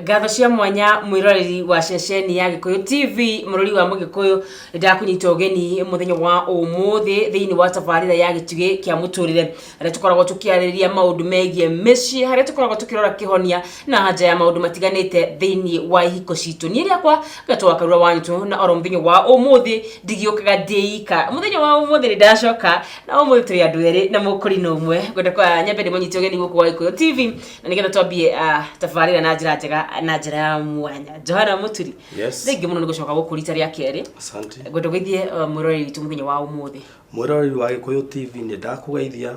Ngatho cia mwanya mwiroreri wa ceceni ya Gikuyu TV, mũrori wa Mũgĩkũyũ, ndakũnyita ũgeni mũthenya wa ũmũthĩ thĩinĩ wa tabarĩra ya Gĩtugĩ kĩa Mũtũrĩre, harĩa tũkoragwo tũkĩarĩrĩria maũndũ megiĩ mĩciĩ, harĩa tũkoragwo tũkĩrora kĩhonia na haja ya maũndũ matiganĩte thĩinĩ wa ihiko citũ. Niĩ rĩakwa ngetwo Wakarura Wanyitũ, na oro mũthenya wa ũmũthĩ ndigĩũkaga ndĩika. Mũthenya wa ũmũthĩ nĩ ndacoka, na ũmũthĩ tũrĩ andũ erĩ na mũkũrinũ ũmwe. Ngwenda kwa nyambe ndĩmũnyite ũgeni gũkũ gwa Gĩkũyũ TV, na nĩgetha twambie tabarĩra na njĩra njega na njĩra ya mwanya. Johana Mũturi. Yes. Thengiũ mũno nĩ gũcoka gũkũ rita rĩa kerĩ. Asante. Ngwenda ũgeithie mwĩroreri witũ mũthenya wa ũmũthĩ. Mwĩroreri wa Gĩkũyũ TV, nĩ ndakũgeithia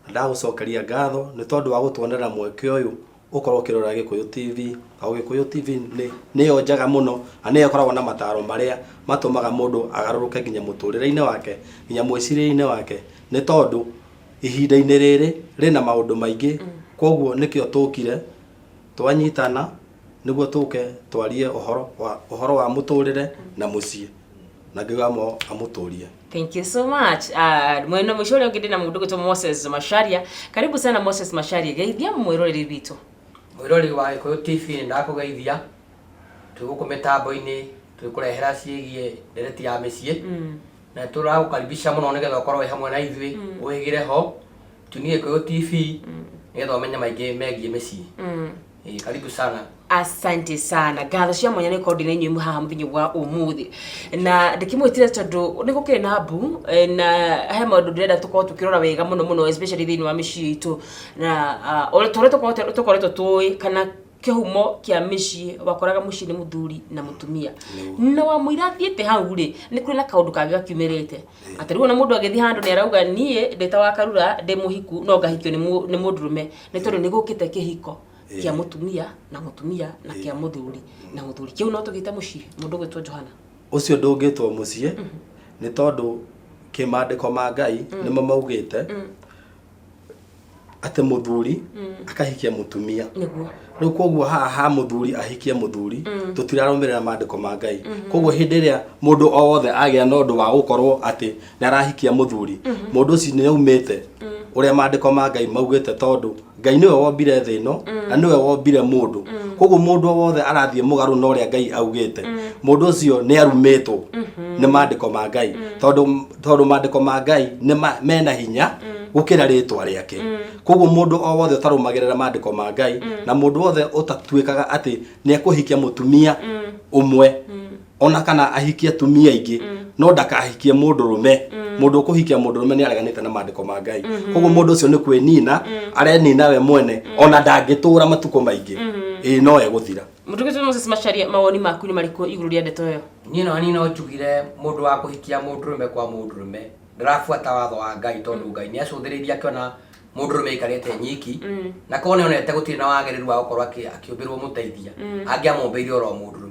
na ndagũcokeria ngatho nĩ tondũ wa gũtuonera mweke ũyũ ũkorwo ũkĩrora Gĩkũyũ TV. O Gĩkũyũ TV nĩ nĩyo njega mũno na nĩyo ĩkoragwo na mataro marĩa matũmaga mũndũ agarũrũke nginya mũtũrĩre-inĩ wake, nginya mwĩcirĩrie-inĩ wake, nĩ tondũ ihinda-inĩ rĩrĩ rĩna maũndũ maingĩ. Koguo nĩkĩo tũkire twanyitana nĩguo tũke twarie ũhoro wa mũtũrĩre na mũciĩ, na Ngai wa mo amũtũrie. Thank you so much. Mwena mũico ũrĩa ũngĩ ndĩna mũndũ gwĩtwo Moses Macharia. Karibu sana Moses Macharia. Geithia mwĩroreri witũ. Mwĩroreri wa Gĩkũyũ TV, nĩ ndakũgeithia. Twĩ gũkũ mĩtambo-inĩ twĩkũrehera ciĩgiĩ ndereti ya mĩciĩ, na tũragũkaribisha mũno nĩgetha ũkorwo wĩ hamwe na ithuĩ, ũhĩgĩre ho tuni Gĩkũyũ TV nĩgetha ũmenye maingĩ megiĩ mĩciĩ. Ĩĩ, karibu sana. Asante sana. Ngatho cia mwanya nĩ korwo ndĩ na inyuĩ haha mũthenya wa ũmũthĩ, na ndĩkĩmwĩtire tondũ nĩ gũkĩrĩ na mbu na he maũndũ ndĩrenda tũkorwo tũkĩrora wega mũno mũno, especially thĩinĩ wa mĩciĩ itũ, na ũrĩa tũrĩa tũkoretwo tũĩ kana kĩhumo kĩa mĩciĩ, wakoraga mũciĩ nĩ mũthuri na mũtumia, na wamũira athiĩte hau rĩ, nĩ kũrĩ na kaũndũ kangĩ gakiumĩrĩte, atĩ rĩu ona mũndũ agĩthiĩ handũ nĩ arauga, "Niĩ ndĩ ta wa Karura, ndĩ mũhiku, no ngahikio nĩ mũndũrũme," nĩ tondũ nĩ gũkĩte kĩhiko kĩa mũtumia na mũtumia na kĩa mũthuri na mũthuri. Kĩu no tũgĩte mũciĩ, mũndũ ũgwĩtwo Johana? Ũcio ndũngĩtwo mũciĩ, nĩ tondũ kĩmandĩko ma Ngai nĩmo maugĩte atĩ mũthuri akahikia mũtumia. Rĩu koguo haha ha mũthuri ahikie mũthuri, tũtirarũmĩrĩra maandĩko ma Ngai. Koguo hĩndĩ ĩrĩa mũndũ o wothe agĩa na ũndũ wa gũkorwo atĩ nĩ arahikia mũthuri, mũndũ ũcio nĩ aumĩte ũrĩa maandĩko ma Ngai maugĩte, tondũ Ngai nĩwe wombire thĩ ĩno na nĩwe wombire mũndũ. Koguo mũndũ o wothe arathiĩ mũgarũ na ũrĩa Ngai augĩte, mũndũ ũcio nĩ arumĩtwo nĩ maandĩko ma Ngai, tondũ maandĩko ma Ngai nĩ mena hinya gũkĩra rĩtwa rĩake. Koguo mũndũ o wothe ũtarũmagĩrĩra maandĩko ma Ngai na mũndũ wothe ũtatuĩkaga atĩ nĩ ekũhikia mũtumia ũmwe, ona kana ahikie atumia aingĩ, no ndakahikie mũndũrũme, mũndũ ũkũhikia mũndũrũme nĩ areganĩte na maandĩko ma Ngai. Koguo mũndũ ũcio nĩ kwĩnina arenina we mwene, ona ndangĩtũra matukũ maingĩ, ĩĩ, no egũthira. Mũndũ ũgwĩtwo Moses Macharia, mawoni maku nĩ marĩkũ igũrũ rĩa ndeto ĩyo? Niĩ no niĩ no njugire mũndũ wa kũhikia mũndũrũme kwa mũndũrũme ndarabuata watho wa Ngai, tondũ Ngai nĩ acũthĩrĩirie akĩona mũndũrũme aikarĩte nyiki, na korwo nĩ onete gũtirĩ na wagĩrĩru wa gũkorwo akĩũmbĩrwo mũteithia, angĩamũmbĩire oro mũndũrũme.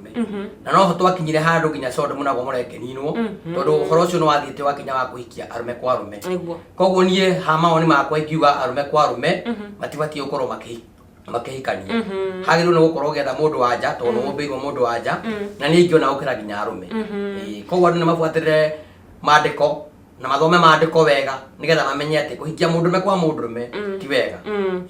Na noho twakinyire handũ nginya Sodomu na Gomora ĩkĩninwo, tondũ ũhoro ũcio nĩ wathiĩte wakinya wa kũhikia arũme kwa arũme. Koguo niĩ ha mawoni makwa ingiuga arũme kwa arũme matibatiĩ gũkorwo makĩhikania. Hagĩrĩirwo nĩ gũkorwo ũgĩetha mũndũ wa nja, tondũ nĩ wombĩirwo mũndũ wa nja, na niĩ ingĩona gũkĩra nginya arũme. Ĩĩ, koguo andũ nĩ mabuatĩrĩre maandĩko na mathome maandĩko wega nĩgetha mamenye atĩ kũhikia mũndũrũme kwa mũndũrũme ti wega. Ĩĩ.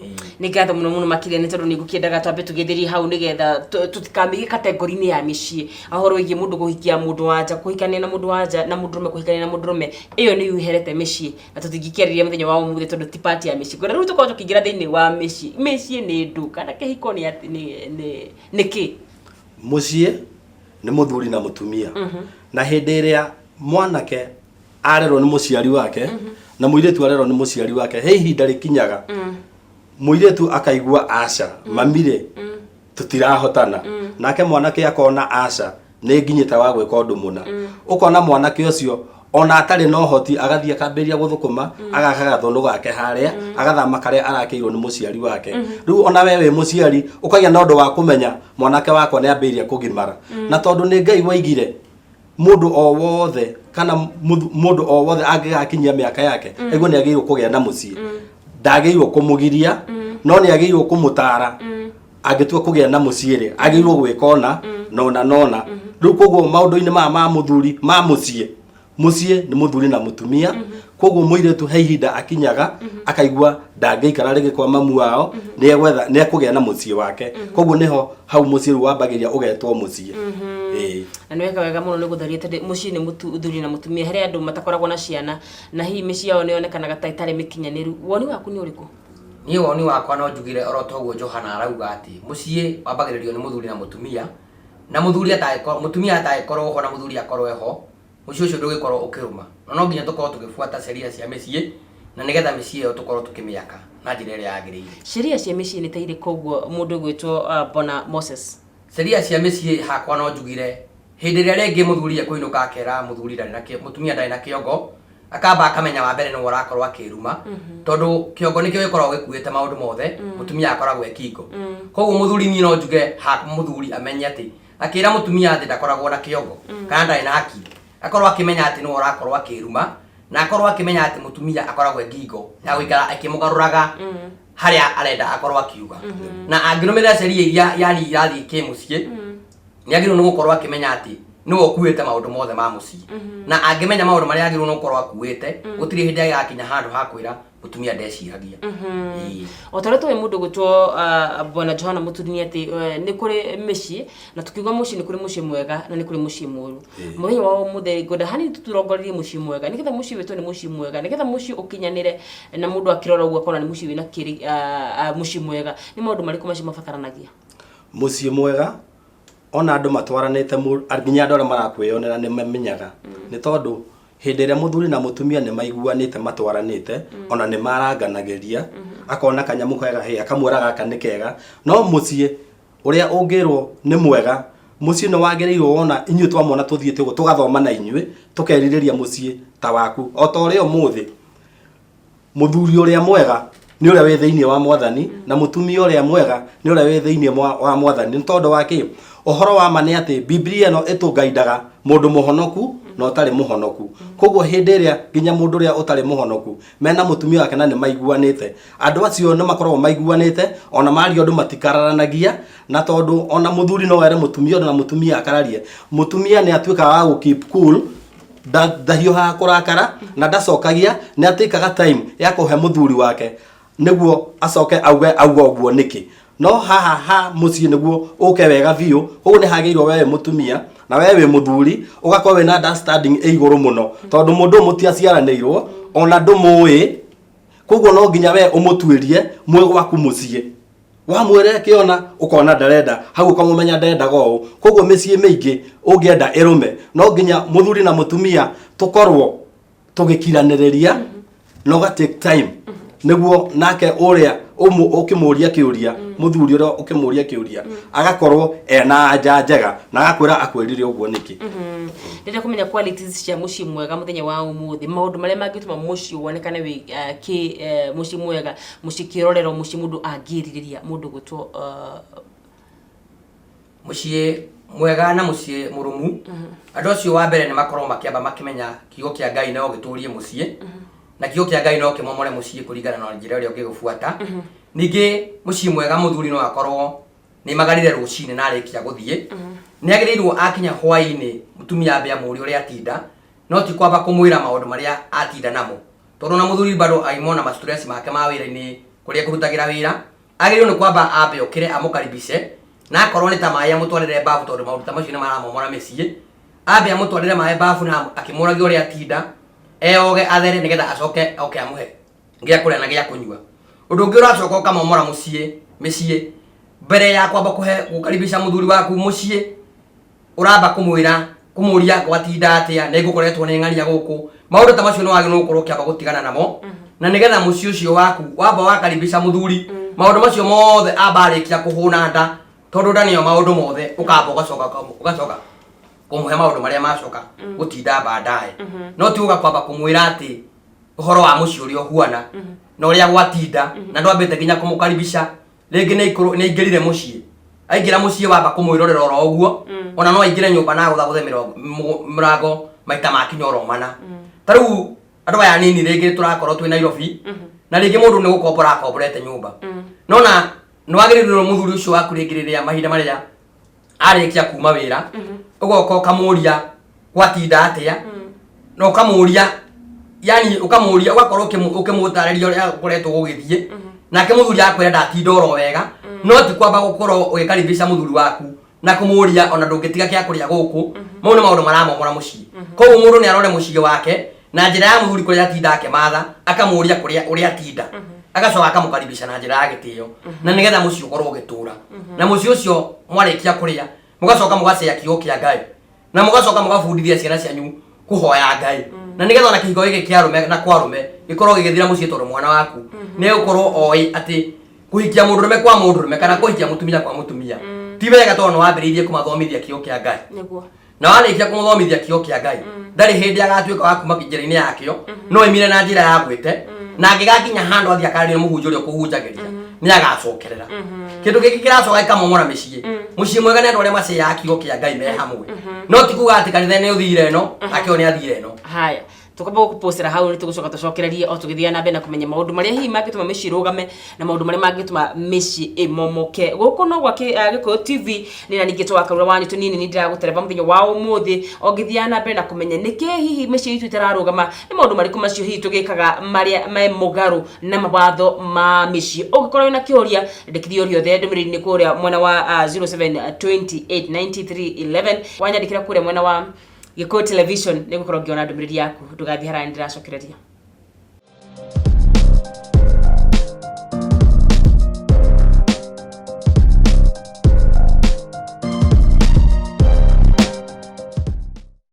Nĩ ngatho mũno mũno makĩria, nĩ tondũ nĩ ngũkĩendaga twambe tũgĩthĩrie hau nĩgetha tũtikamĩige kategori-inĩ ya mĩciĩ. Ũhoro wĩgiĩ mũndũ kũhikia mũndũ wa nja, kũhikania na mũndũ wa nja, na mũndũrũme kũhikania na mũndũrũme, ĩyo nĩ yuherete mĩciĩ na tũtingĩkĩarĩria mũthenya wa ũmũthĩ tondũ ti part ya mĩciĩ. Ngwenda rĩu tũkorwo tũkĩingĩra thĩinĩ wa mĩciĩ. Mĩciĩ nĩ ndũ kana kĩhiko nĩ atĩ nĩ kĩ? Mũciĩ nĩ mũthuri na mũtumia, na hĩndĩ ĩrĩa mwanake arerwo nĩ mũciari wake na mũirĩtu arerwo nĩ mũciari wake, he ihinda rĩkinyaga mũirĩtu akaigua, "Aca mamirĩ, tũtirahotana," nake mwanake akona, "Aca, nĩ nginyĩte wa gwĩka ũndũ mũna." Ũkona mwanake ũcio ona atarĩ na ũhoti agathiĩ akambĩrĩria gũthũkũma, agaka gathũnũ gake harĩa, agathama karĩa arakĩirwo nĩ mũciari wake. Rĩu ona we wĩ mũciari ũkagĩa na ũndũ wa kũmenya mwanake wakwa nĩ ambĩrĩria kũgimara, na tondũ nĩ Ngai waigire mũndũ o wothe kana mũndũ o wothe angĩgakinyia mĩaka yake aigua nĩ agĩrĩirwo kũgĩa na mũciĩ, ndagĩrĩirwo kũmũgiria, no nĩ agĩrĩirwo kũmũtara. Angĩtua kũgĩa na mũciĩ rĩ, agĩrĩirwo gwĩka ona nona nona. Rĩu koguo maũndũ-inĩ maya ma mũthuri ma mũciĩ, mũciĩ nĩ mũthuri na mũtumia. Koguo mũirĩtu he ihinda akinyaga akaigua ndangĩikara rĩngĩ kwa mamu wao, nĩegwetha nĩekũgĩa na mũciĩ wake. Koguo nĩho hau mũciĩ rĩu wambagĩria ũgetwo mũciĩ. Ĩĩ. Na nĩ weka wega mũno nĩ gũtharia tondũ mũciĩ nĩ mũthuri na mũtumia. Harĩ andũ matakoragwo na ciana na hihi mĩciĩ yao nĩ yonekanaga ta ĩtarĩ mĩkinyanĩru. Woni waku nĩ ũrĩkũ? Niĩ woni wakwa no njugire oro toguo Johana arauga atĩ mũciĩ wambagĩrĩrio nĩ mũthuri na mũtumia, na mũthuri atangĩkorwo, mũtumia atangĩkorwo ho na mũthuri akorwo eho, mũciĩ ũcio ndũgĩkorwo ũkĩrũma. Na no nginya tũkorwo tũgĩbuata sheria cia mĩciĩ na nĩgetha mĩciĩ ĩyo tũkorwo tũkĩmĩaka na njĩra ĩrĩa yagĩrĩire. Sheria cia mĩciĩ nĩ ta irĩkũ ũguo mũndũ ũgwĩtwo Bwana Moses? Sheria cia mĩciĩ hakwa no njugire hĩndĩ ĩrĩa rĩngĩ mũthuri ekũinũka akera mũthuri ndarĩ na kĩ, mũtumia ndarĩ na kĩongo, akamba akamenya wa mbere nĩwe ũrakorwo akĩruma, tondũ kĩongo nĩkĩo gĩkoragwo gĩkuĩte maũndũ mothe, mũtumia akoragwo e kingo. Koguo mũthuri niĩ no njuge ha mũthuri amenye atĩ akĩra mũtumia atĩ ndakoragwo na kĩongo kana ndarĩ na hakiri, akorwo akĩmenya atĩ nĩwe ũrakorwo akĩruma, na akorwo akĩmenya atĩ mũtumia akoragwo e ngingo ya gũikara akĩmũgarũraga harĩa arenda akorwo akiuga. Na angĩrũmĩrĩra sheria iria yani irathiĩ kĩmũciĩ, nĩ agĩrĩirwo nĩ gũkorwo akĩmenya atĩ nĩwe ũkuĩte maũndũ mothe ma mũciĩ. Na angĩmenya maũndũ marĩa agĩrĩirwo nĩ gũkorwo akuĩte, gũtirĩ hĩndĩ agĩgakinya handũ ha kwĩra mũtumia ndeciragia. Ĩĩ. O ta ũrĩa tũĩ mũndũ gwĩtwo Bwana Johana Mũturi nĩ atĩ nĩ kũrĩ mĩciĩ, na tukiuga mũciĩ nĩ kũrĩ mũciĩ mwega na nĩ kũrĩ mũciĩ mũru. Mũthenya wa ũmũthĩ ngwenda hanini tũrongorerie mũciĩ mwega, nĩgetha mũciĩ wĩtwo nĩ mũciĩ mwega, nĩgetha mũciĩ ũkinyanĩre na mũndũ akĩrora ũguo akona nĩ mũciĩ wĩna kĩrĩ, mũciĩ mwega. Nĩ maũndũ marĩkũ macio mabataranagia? Mũciĩ mwega ona andũ matwaranĩte nginya andũ arĩa marakwĩyonera nĩ mamenyaga, nĩ tondũ hĩndĩ ĩrĩa mũthuri na mũtumia nĩ maiguanĩte matwaranĩte, ona nĩ maranganagĩria, akona kanyamũ kega hĩ akamwĩra gaka nĩ kega. No mũciĩ ũrĩa ũngĩrwo nĩ mwega, mũciĩ nĩ wagĩrĩirwo wona inyuĩ twamona tũthiĩte ũguo tũgathoma na inyuĩ, tũkerirĩria mũciĩ ta waku. O ta ũrĩa ũmũthĩ mũthuri ũrĩa mwega nĩ ũrĩa wĩ thĩinĩ wa mwathani, na mũtumia ũrĩa mwega nĩ ũrĩa wĩ thĩinĩ wa mwathani. Nĩ tondũ wa kĩ? Ũhoro wa ma nĩ atĩ Biblia ĩno ĩtũngaindaga mũndũ mũhonoku na ũtarĩ mũhonoku. Koguo hĩndĩ ĩrĩa nginya mũndũ ũrĩa ũtarĩ mũhonoku mena mũtumia wake na nĩ maiguanĩte, andũ acio nĩ makoragwo maiguanĩte, ona maria ũndũ matikararanagia, na tondũ ona mũthuri no ere mũtumia ũndũ na mũtumia akararie, mũtumia nĩ atuĩkaga wa gũ keep cool, ndahiũhaga kũrakara na ndacokagia, nĩ atĩkaga time ya kũhe mũthuri wake nĩguo acoke auge auga ũguo nĩkĩ. No haha ha mũciĩ nĩguo ũke wega biũ, ũguo nĩ hagĩrĩirwo we wĩ mũtumia na we wĩ mũthuri ũgakorwo wĩna understanding ĩ igũrũ mũno, tondũ mũndũ ũyũ mũtiaciaranĩirwo ona ndũmũĩ, koguo no nginya we ũmũtuĩrie mwĩ gwaku mũciĩ. Wamwĩra ĩkĩona ũkona ndarenda, hau ũkamũmenya ndendaga ũũ. Koguo mĩciĩ mĩingĩ ũngĩenda ĩrũme no nginya mũthuri na mũtumia tũkorwo tũgĩkiranĩrĩria, na ũga take time nĩguo nake ũrĩa ũkĩmũria kĩũria, mũthuri ũrĩa ũkĩmũria kĩũria agakorwo ena anja njega na agakwĩra akwĩrire ũguo nĩkĩ. Ndĩrenda kũmenya qualities cia mũciĩ mwega mũthenya wa ũmũthĩ, maũndũ marĩa mangĩtũma mũciĩ wonekane wĩ mũciĩ mwega, mũciĩ kĩrorero, mũciĩ mũndũ angĩrirĩria mũndũ gwĩtwo Mũciĩ mwega na mũciĩ mũrũmu. Andũ acio wa mbere nĩ makorwo makĩamba makĩmenya kiugo kĩa Ngai no gĩtũrie mũciĩ, na kiugo kĩa Ngai no kĩmomore mũciĩ kũringana na njĩra ĩrĩa ũngĩgũbuata. Ningĩ mũciĩ mwega mũthuri no akorwo nĩ magarire rũcinĩ na arĩkia gũthiĩ, nĩ agĩrĩirwo akinya hwainĩ mũtumia ambe amũrie ũrĩa atinda, no ti kwamba kũmwĩra maũndũ marĩa atinda namo, tondũ ona mũthuri bado aimwo na ma stress make ma wĩra-inĩ kũrĩa ekũrutagĩra wĩra, agĩrĩirwo nĩ kwamba ambe okĩre amũkaribishe, na akorwo nĩ ta maĩ amũtwarĩre babu, tondũ maũndũ ta macio nĩ maramomora mĩciĩ. Ambe amũtwarĩre maĩ babu na akĩmũragia ũrĩa atinda, eyoge athere nĩgetha acoke oke amũhe gĩa kũrĩa na gĩa kũnyua. Ũndũ ũngĩ ũracoka ũkamomora mũciĩ, mĩciĩ, mbere ya kwamba kũhe gũkaribisha mũthuri waku mũciĩ, ũramba kũmwĩra kũmũria gwatinda atĩa, nĩ ngũkoretwo nĩ ng'ania gũkũ. Maũndũ ta macio nĩ wagĩrĩirwo gũkorwo ũkĩamba gũtigana namo, na nĩgetha mũciĩ ũcio waku wamba wakaribisha mũthuri, maũndũ macio mothe amba arĩkia kũhũna nda, tondũ nda nĩyo maũndũ mothe, ũkamba ũgacoka ũgacoka kũmũhe maũndũ marĩa macoka gũtinda baadaye. No ti ũga kwamba kũmwĩra atĩ ũhoro wa mũciĩ ũrĩa ũhuana na ũrĩa gwatinda, na ndwambĩte nginya kũmũkaribisha. Rĩngĩ nĩ aingĩrire mũciĩ, aingĩra mũciĩ wamba kũmwĩrorera oro ũguo, ona no aingĩre nyũmba na agũthagũthe mũrango maita makinya oro mana. Ta rĩu andũ aya anini rĩngĩ tũrakorwo twĩ Nairobi, na rĩngĩ mũndũ nĩ gũkombora akomborete nyũmba, nona nĩ wagĩrĩirwo mũthuri ũcio waku rĩngĩ rĩrĩa mahinda marĩa arĩkia kuma wĩra, ũgoka ũkamũria gwatinda atĩa, na ũkamũria Yani ũkamũria, ũgakorwo ũkĩmũtarĩria ũrĩa ũkoretwo gũgĩthiĩ, nake mũthuri akwĩra ndatinda oro wega. No ti kwamba gũkorwo ũgĩkaribisha mũthuri waku na kũmũria ona ndũngĩtiga kĩa kũrĩa gũkũ. Mau nĩ maũndũ maramomora mũciĩ. Koguo mũndũ nĩ arore mũciĩ wake na njĩra ya mũthuri kũrĩa atinda akĩmatha, akamũria kũrĩa ũrĩa atinda, agacoka akamũkaribisha na njĩra ya gĩtĩo, na nĩgetha mũciĩ ũkorwo ũgĩtũra. Na mũciĩ ũcio mwarĩkia kũrĩa, mũgacoka mũgacĩa kiugo kĩa Ngai, na mũgacoka mũgabundithia ciana cianyu kũhoya Ngai, na nĩgetha ona kĩhiko gĩkĩ kĩa arũme na kwa arũme gĩkorwo gĩgĩthira mũciĩ, tondũ mwana waku nĩ egũkorwo oĩ atĩ kũhikia mũndũrũme kwa mũndũrũme kana kũhikia mũtumia kwa mũtumia ti wega, tondũ nĩ wambĩrĩirie kũmathomithia kiugo kĩa Ngai. Na warĩkia kũmũthomithia kiugo kĩa Ngai, ndarĩ hĩndĩ agatuĩka wa kuma njĩra-inĩ yakĩo, no ĩmire na njĩra ya gwĩte, na angĩgakinya handũ athiĩ akarĩre mũhunjia ũrĩa ũkũhunjagĩria, nĩ agacokerera. Kĩndũ gĩkĩ kĩracoka gĩkamomora mĩciĩ. Mũciĩ mwega nĩ andũ arĩa macĩaga kiugo kĩa Ngai me hamwe, no ti kuga atĩ kanitha nĩ ũthire ĩno, nake ũyũ nĩ athire ĩno. Haya, tukamba gũkũpostera hau, nĩ tũgũcoka tũcokererie o tũgĩthiaga na mbere na kũmenya maũndũ marĩa hihi mangĩtũma mĩciĩ ĩrũgame na maũndũ marĩa mangĩtũma mĩciĩ ĩmomoke. Gũkũ no gwa Gĩkũyũ TV nĩ na ningĩ twakarura wanyu tũnini nĩ ndĩragũtereba mũthenya wa ũmũthĩ o ngĩthiaga na mbere na kũmenya nĩkĩ hihi mĩciĩ itũ ĩtararũgama, nĩ maũndũ marĩkũ macio hihi tũgĩkaga marĩa me mũgarũ na mawatho ma mĩciĩ. Ũngĩkorwo wĩna kĩũria, ndĩkithia ũrĩa othe ndũmĩrĩri-inĩ kũrĩa mwena wa 07289311, wanyandĩkĩra kũrĩa mwena wa Gĩkũyũ Television, nĩ ngũkorwo ngĩona ndũmĩrĩri yaku. Ndũgathiĩ haraya, nĩ ndĩracokereria.